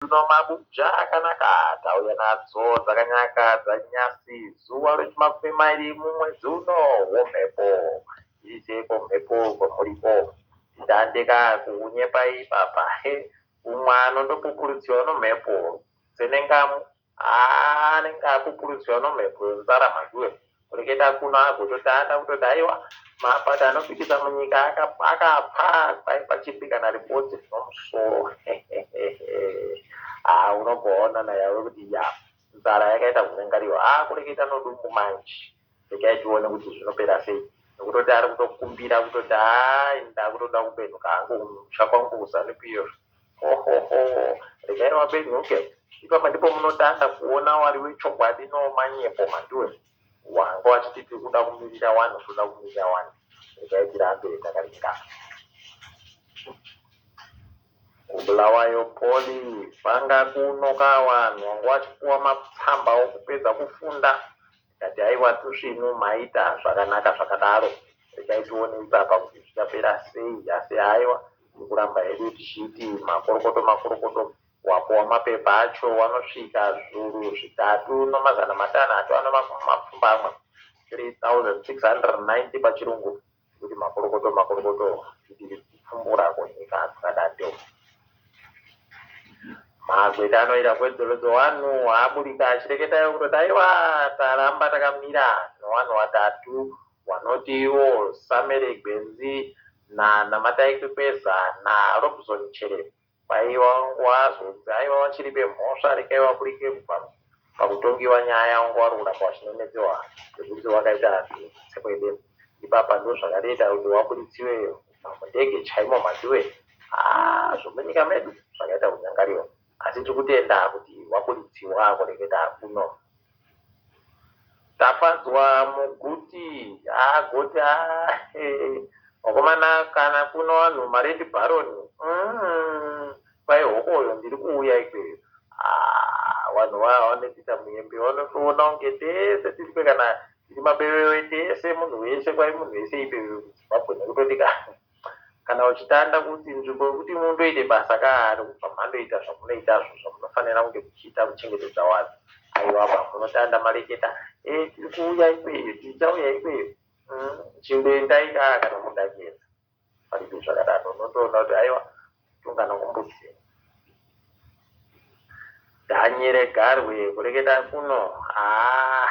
Zvino mabuja akanaka tauya nadzo dzakanyaka dzanyasi zuva rechimakumi mairi mumwedzi uno womhepo iriseiko mhepo kwamuripo titandeka kukunyepa ipapa he umwe anondopupurutsiwa nomhepo tsenengamu anenge apupurutsiwa nomhepo yenzara mhanduwe kureketa kuno agototanda kutoti aiwa mapato anopikisa munyika akapfa kwai pachipi kana ripoti rinomusoro. Haa unobva waona nayawe kuti ya nzara yakaita kunyangariwa. Haa kureketa nodumbu manje. Regai tione kuti zvinopera sei. Nekutoti ari kutokumbira kutoti haa ini ndakutoda kubenhuka hangu kumusha kwangu kuZanu PF. Hohoho regai vabenhuke. Ipapa ndipo munotanga kuona wari wechokwadi nomanyepo mhanduwe. Wanga wachiti tiri kuda kumirira wani toda kumirira wani. Regai tirambe takaringa. KuBulawayo Poly kwanga kuno ka wanhu wanga wachipuwa matsamba okupedza kufunda. Tikati aiwa tusvinu maita zvakanaka zvakadaro. Regai tione ipapa kuti zvichapera sei asi haiwa tiri kuramba hedu tichiti makorokoto makorokoto Wapuwa mapepa acho wanosvika zvuru zvitatu nomazana matanhatu ano makumi mapfumbamwe, 3690 pachirungu, kuti makorokoto makorokoto tiri kupfumbura kunyika dzakadando. Magweta anoita kwedzero dzewanhu aburika achireketa iwo kutoti aiwa taramba takamira nowanhu watatu wanoti iwo Samere Gwenzi naNamatai Kwekweza naRobson Chere. Kwaiva wazonzi aiva vachiripe mhosva rekai vaburike kubva pakutongiwa nyaya wanga wari kuramba wachinonetsewa zvekuti wakaita tsekwende ipapa ndozvakatoita kuti waburitsiwe kubva mundege chaimo mhanduwe haa zvomunyika medu zvakaita kunyangariwa asi tiri kutenda kuti waburitsiwa kureketa kuno. Tafadzwa Muguti haa goti haa vakomana kana kuno vanhu marendi bharoni umm kwai hokoyo ndiri kuuya ikweyo haa vanhu vanetiita muyembe vanotoona kunge tese tiripe kana tiri mabewewe tese munhu wese kwai munhu wese ibewewe kuZimbabwe nekutoti ka Kana uchitanda kuti nzvimbo yekuti mundoite basa kaari kubva mandoita zvamunoitazvo zvamunofanira kunge muchiita kuchengetedza wanhu aiwa ba munotanda mareketa e tiri kuuya ikweyo tichauya ikweyo mm, chindoendai kaa kana mudakeza paripo zvakadaro unotoona kuti aiwa tungana kumbudzi Dhanyere Garwe kureketa kuno haa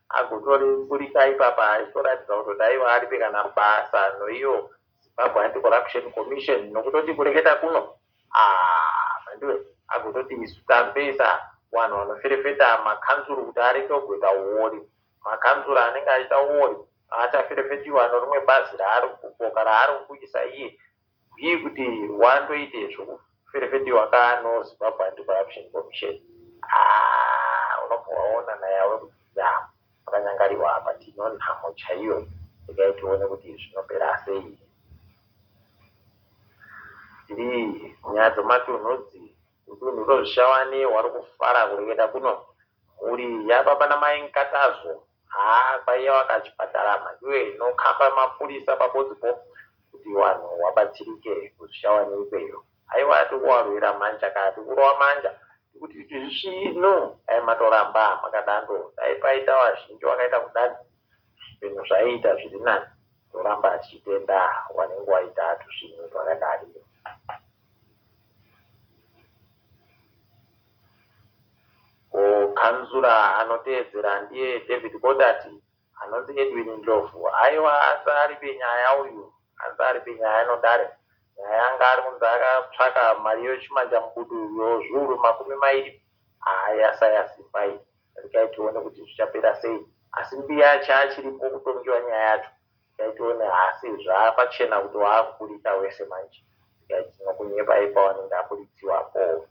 agotoriburika ipapa achitoratidza kuti dai varipe kana basa noiyo Zimbabwe Anti Corruption Commission nokutoti kureketa kuno haa mhanduwe agototi isu tamboisa vanhu vanoferefeta makanzuru kuti areke kugoita uori makanzuru anenge achiita uori achaferefetiwa norimwe bazi raari boka raari kuisa iye Hii kuti wandoite zvekuferefetiwa ka no Zimbabwe Anti Corruption Commission haa unobva waona nayawe kuti ya pakanyangariwa apa tino nhamo chaiyo regai tione kuti zvinopera sei. Tiri nyaya dzomatunhudzi udunhu rozvishavane wari kufara kureketa kuno mhuri yababa namai Nkatazo Haa kwaiva kachipatara mhanduwe inokamba mapurisa pabodzipo kuti wanhu wabatsirike kuzvishawa neikweyo. Haiwa tikuwarwira manja ka tikurova manja tikuti zvisvinu dai matoramba makadando dai paita wazhinji wakaita kudani zvinhu zvaiita zviri nani toramba tichitenda wanenge waita tusvinu twakadari. Ko kanzura anoteedzera ndiye David Goddard anonzi Edwin Ndlovu aiwa asi aripi nyaya uyu anzi aripi nyaya inodare nyaya anga ari kunzi akatsvaka mari yochimanja mubudu yozviuru 20 haa yasimba iyi regai tione kuti zvichapera sei asi mbiya chaachiripo kutongiwa nyaya yacho Regai tione haasi zvaapachena kuti waakuburika wese manje. Regai tinokunyepai pawanenge aburitsiwapo.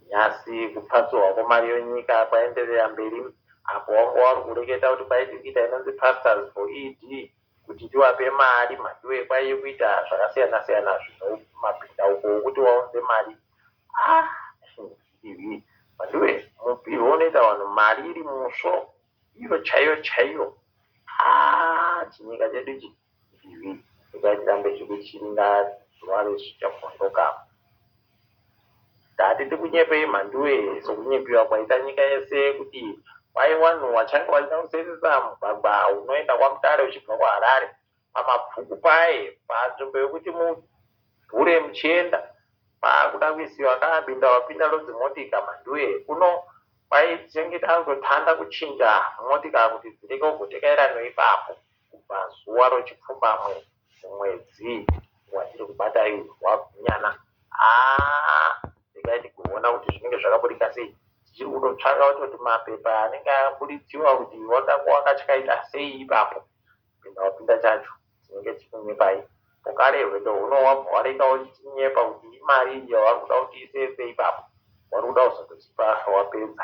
Nhasi kupatsurwa kwemari yenyika kwaenderera mberi apo wanga wari kureketa kuti kwaiti kuita inonzi Pastors for ED kuti tiwape mari mhanduwe kwaiye kuita zvakasiyana siyana zvinomapindauko okuti waunze mari ah mhanduwe mupirwo unoita vanhu mari iri musvo Iyo chaiyo chaiyo haa chinyika chedu ichi ivi regai tirambe zvedu tichiringa zuva rezvichafondoka. Tati tikunyepei mhanduwe sokunyepiwa kwaita nyika yese kuti kwai vanhu vachange vachida kusenzesa mugwagwa unoenda kwaMutare uchibva kuHarare pamabvuku paye panzvimbo yekuti mubhure muchienda pakuda kuisiwa kabinda wapinda rodzimotika mhanduwe kuno kwai tichange takutotanda kuchinja motika kuti dzirege kugotekaira noipapo kubva zuva rochipfumbamwe mumwedzi watiri kubata uyu waGunyana. Haa regai tigoona kuti zvinenge zvakaburika sei. Tichiri kutotsvaka kutoti mapepa anenge aburitsiwa kuti wakanga wakatyaita sei ipapo. Pinda wapinda chacho tinenge tichikunyepai. Pokare hwendo huno wabva wareka uchitinyepa kuti imari yavari kuda kuti isese ipapo. Wari kuda kuzototipa wapedza.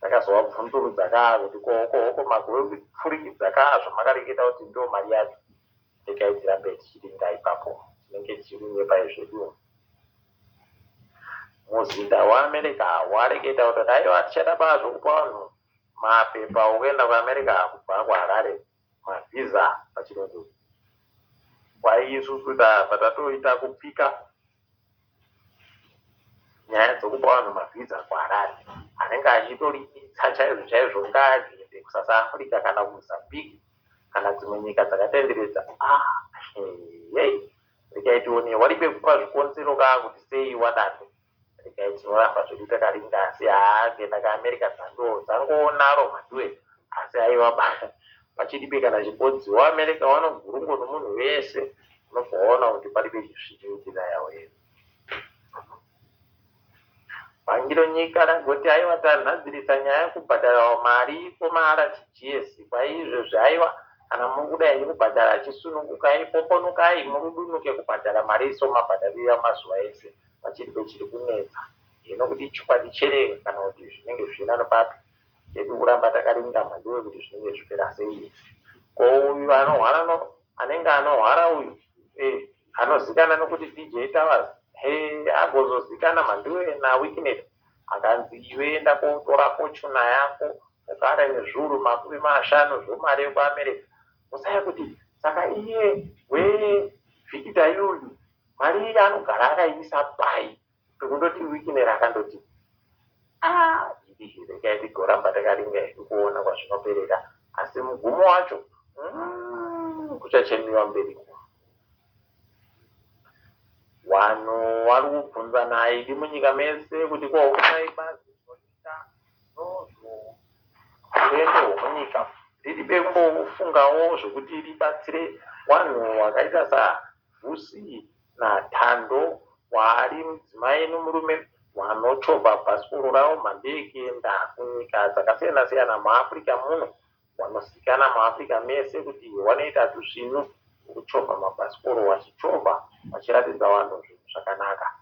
Takazovabvunzurudza kaa kuti ko hoko hoko magove kupfurikidza kaa zvamakareketa kuti ndo mari yacho. Regai tirambe tichiringa ipapo. Tinenge tichikunyepai zvedu. Muzinda weAmerica wareketa kuti aiwa tichada bazvo kupa vanhu mapepa okuenda kuAmerica kubva kuHarare mavhiza pachirungu. Kwai isusu tabva tatoita kupika nyaya dzokupa vanhu mavhiza kuHarare anenge achitorikitsa chaizvo chaizvo ngaaende kuSouth Africa kana kuMozambique kana dzimwe nyika dzakatenderedza. Ah, hei, regai tione waripe kupa zvikonzero kaa kuti sei wadaro. Regai tinoramba zvedu takaringa asi haa kuenda kuAmerica dzando dzangoonaro mhanduwe asi aiwa pachiripe kana chibodzi waAmerica wanogurungo nomunhu wese unobva waona kuti paripe chisvinoitika yawo yedu. Bhangiro nyika ragoti aiwa tanhadzirisa nyaya yekubhadhara mari kumaRTGS kwaizvezvi aiwa kana muri kuda henyu kubhadhara chisunungukai poponukai murudunuke kubhadhara mari iso mabhadharira mazuva ese pachiripo chiri kunetsa hino kuti chokwadi chere kana kuti zvinenge zviina papi chedu kuramba takarinda mhanduwe kuti zvinenge zvipera sei. Ko uyu anohwara no anenge anohwara uyu anozikana nokuti DJ Towers he agozozikana mhanduwe naWicknet akanzi iwe enda kotora fortuna yako ugare nezviuru 50 zvomari yekuAmerica. Usaya kuti saka iye weVictor yuyu mari iyi anogara akaiisa pai pekundoti Wicknet akandoti ah idi regai tigoramba takaringa hedu kuona kwazvinoperera asi mugumo wacho kuchachemiwa mberi. Vanhu vari kubvunzana idi munyika mese kuti ko unai bazi rinoita nozvourendo hwomunyika riribe kumbofungawo zvokuti ribatsire vanhu vakaita saVhusi naThando waari mudzimai nomurume vanochovha bhasikoro ravo mhande kuenda kunyika dzakasiyana siyana muAfrica muno vanozikanwa muAfrica mese kuti vanoita tusvinu kuchovha mabhasikoro vachichovha vachiratidza vanhu zvinhu zvakanaka.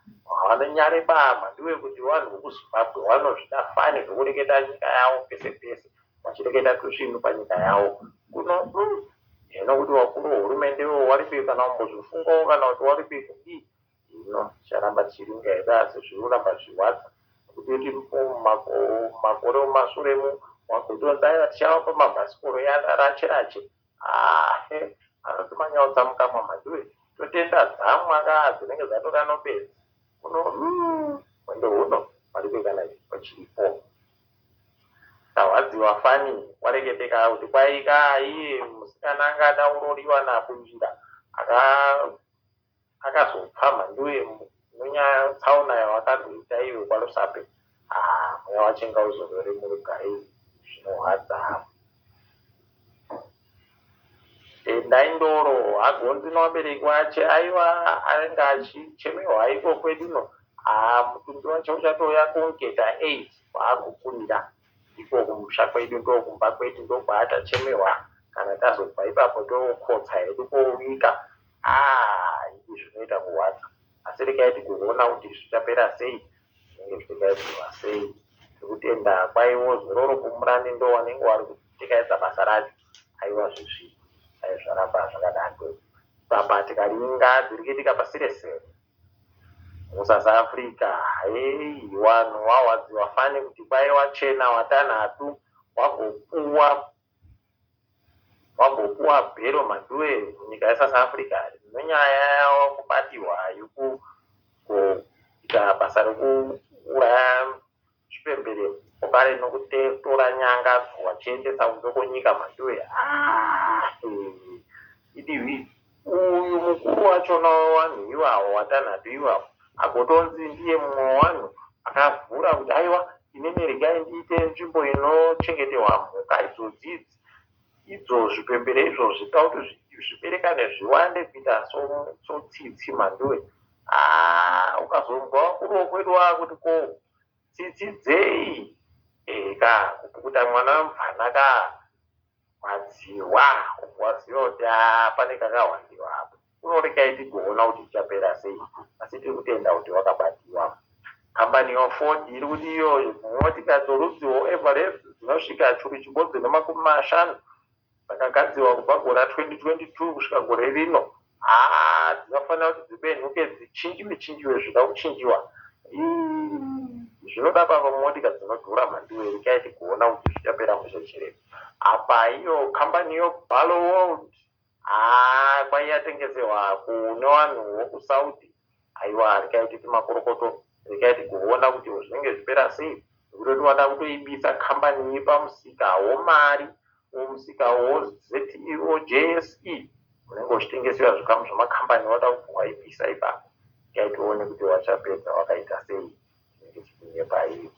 Havanonyare bama ndiwe kuti vanhu vekuZimbabwe vanozvida fani zvokureketa nyika yavo pese pese vachireketa tusvinu panyika yavo. Kuno hino kuti vakuru vehurumende waripi kana kumbozvifungawo kana kuti waripi kudii hino ticharamba tichiringa hedu asi zviri kuramba zvichirwadza nekuti makore mumashure wagotonzi aiwa tichavapa mabhasikoro rache rache ahe anoti manyautsa mukamwa mhanduwe totenda dzamwa kaa dzinenge dzatora nopedza kuno mwendo huno paripe kana chipo chiripo. Tarwadziwa fani wareketeka kuti kwaika iye musikana anga ada kuroriwa naBunjira akazopfa mhanduwe munyaya tsaona yawakazoita iwe kwaRusape. Mweya wacho ngauzorore murugare zvinorwadza. Tendai Ndoro hagonzi nevabereki vache aiwa anenge achichemerwa iko kwedu uno. Mutumbi wacho uchatouya kunketa 8 kwaagokurira iko kumusha kwedu ndokumba kwedu ndokwaachachemerwa kana tazobva ipapo tokotsa hedu kowika. Izvi zvinoita kurwadza asi regai tigoona kuti zvichapera sei zvinenge zvichigadzirwa sei. Tikutenda kwaiwo zororo kumurani ndo vanenge vari kutikaidza basa racho aiwa zvezvi dai zvaramba zvakadaro. Papa tikaringa dziri kuitika pasi rese muSouth Africa hei vanhu varwadziwa fani kuti kwai wachena watanhatu wagopuwa bhero mhanduwe munyika yeSouth Africa nenyaya yavo kubatiwa yekugoita basa. Basa rekuuraya zvipembere kwakare nokutora nyanga vachiendesa kunze kwenyika mhanduwe ah, idivi uyu mukuru wachona wevanhu iwawo watanhatu iwawo agotonzi ndiye mumwe wevanhu akavhura kuti aiwa inini regai ndiite nzvimbo inochengeterwa mhuka idzodzi idzi idzo zvipembere izvozvi toda kuti zviberekane zviwande kuita sotsitsi mhanduwe ah, ukazonzwa vakuru vokwedu vakuti ko tsitsi dzei eka kupukuta mwana wemupfana ka madzihwa waziva kuti ah, pane kakahwandiwa apo unorekai tigoona kuti ichapera sei asi tiri kutenda kuti wakabatiwa kambani yoford iri kuti iyo motika dzorudzi rwoeverest dzinosvika churu chibodzi nemakumi mashanu dzakagadzirwa kubva gore ra2022 kusvika gore rino haa dzinofanira kuti dzibenhuke dzichinjiwe chinjiwe zvida kuchinjiwa zvinoda papa motika dzinodhura mhanduwe rekai tigoona kuti zvichapera mushe chere apa iyo kambani yoBarloworld haa kwai yatengeserwa kune vanhu vokusaudi aiwa rekai titi makorokoto rekai tigoona kuti zvinenge zvipera sei nekuti vada kutoibisa kambani iyi pamusika womari womusika woJSE unenge uchitengeserwa zvikamu zvamakambani wada kubva waibisa ipapo rekai tione kuti wachapedza wakaita sei chinenge chikunyepa iyo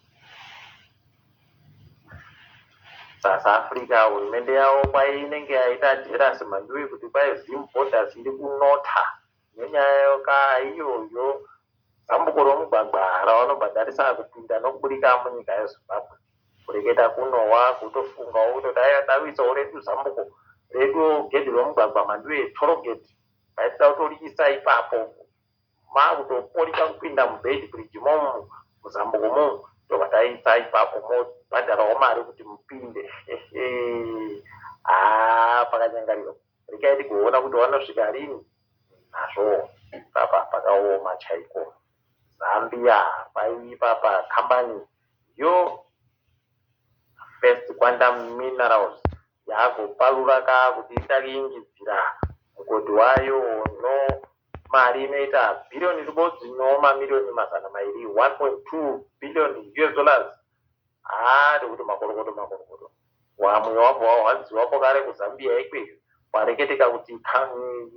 South Africa hurumende yavo kwai inenge yaita jealous mhanduwe kuti kwai Zim borders iri kunota nenyaya yoka iyoyo zambuko romugwagwa ravanobhadharisa kupinda nokuburika munyika yeZimbabwe kureketa kunowa kutofungawo kutoti aiwa dakuisawo redu zambuko redu gedhi romugwagwa mhanduwe tollgate vaitida kutoriisa ipapo makutoporika kupinda muBeitbridge momu muzambuko momu tobva taisa ipapo mobhadharawo mari kuti mupinde haa pakanyangariro rekai tigoona kuti vanosvika rini nazvo papa pakaoma chaiko Zambia paipapa kambani yo First Quantum Minerals yagoparura ka kuti itaringidzira mugodhi wayo no mari inoita bhiriyoni ribodzi nomamiriyoni 200, 1.2 billion US dollars. Haa ndikuti makorokoto makorokoto wamwe wabva wahwadziwapo kare kuZambia ikweyo kwareketeka kuti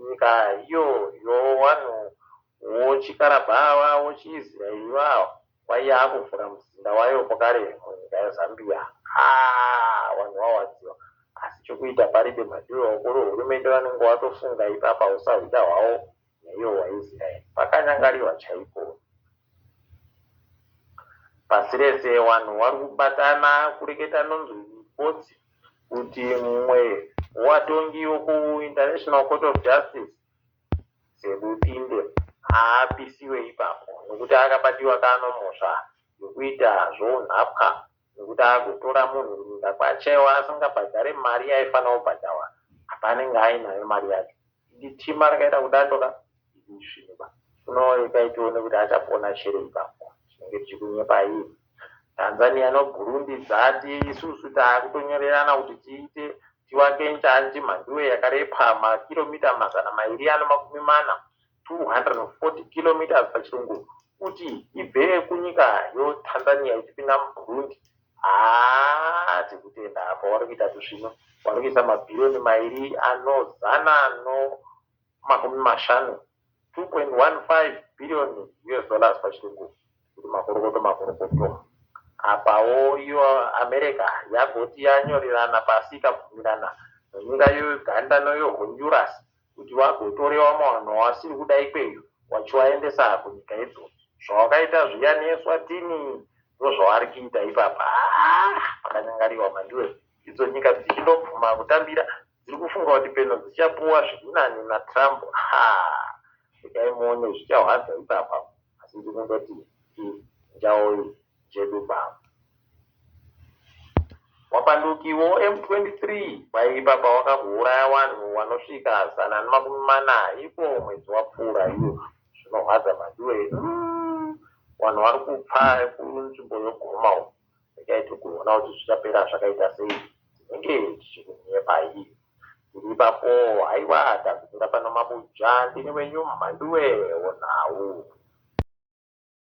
nyika iyo yovanhu wochikarabhawa wochiisraeri vawa kwaiya kuvhura muzinda wayo pakare munyika yeZambia. Haa vanhu vawadziwa asi chokuita paribe madiwa wakuru hurumende vanenge watofunga ipapa usahwida hwavo neiyo hwaIsraeri pakanyangariwa chaiko pasi rese vanhu vari kubatana kureketa nonzwi kuti mumwe watongi wokuInternational Court of Justice Sebutinde haapisiwe ipapo nokuti akabatiwa kanomhosva yokuita zvounhapwa nekuti agotora munhu kunyika kwachewa asingabhadhare mari yaifanira kubhadharwa apa anenge ainayo mari yacho itima rakaita kudandoka isvinuka unorekai tione kuti achapona chere ipapo chinenge tichikunyepa ii Tanzania noBurundi dzati isusu taakutonyorerana kuti tiite tivake njanji mhanduwe yakarepa makiromita 240, 240 kilometers pachirungu kuti ibve kunyika yoTanzania ichipinda muBurundi haa tikutenda apa wari kuita tusvino wari kuisa mabhiriyoni 250, 2.15 billion US dollars pachirungu kuti makorokoto makorokoto apawo iyo America yagoti yanyorerana pasi ikabvumirana nenyika yeUganda neyeHonduras kuti vagotorewa mavanhu vasiri kuda ikweyo vachivaendesa kunyika idzodzo zvawakaita zviya neSwatini ndozvavari kuita ipapa pakanyangariwa mandiwe idzo nyika dzichindobvuma kutambira dziri kufunga kuti peno dzichapuwa zvirinani naTrump ha rekai muone zvichahwadza ipapa asi ndinongoti njaoi jedu baba wapandukiwo M23 waipapa wakakuuraya vanhu vanosvika 140 iko mwedzi wapfuura iyo zvinorwadza mandiwe vanhu vari kupfa kunzvimbo yogoma uku rekai tikuona kuti zvichapera zvakaita sei tinenge tichikunyepa iyi tiri ipapo haiwa tagumira pano mabuja ndini wenyu mhanduwe wonhau.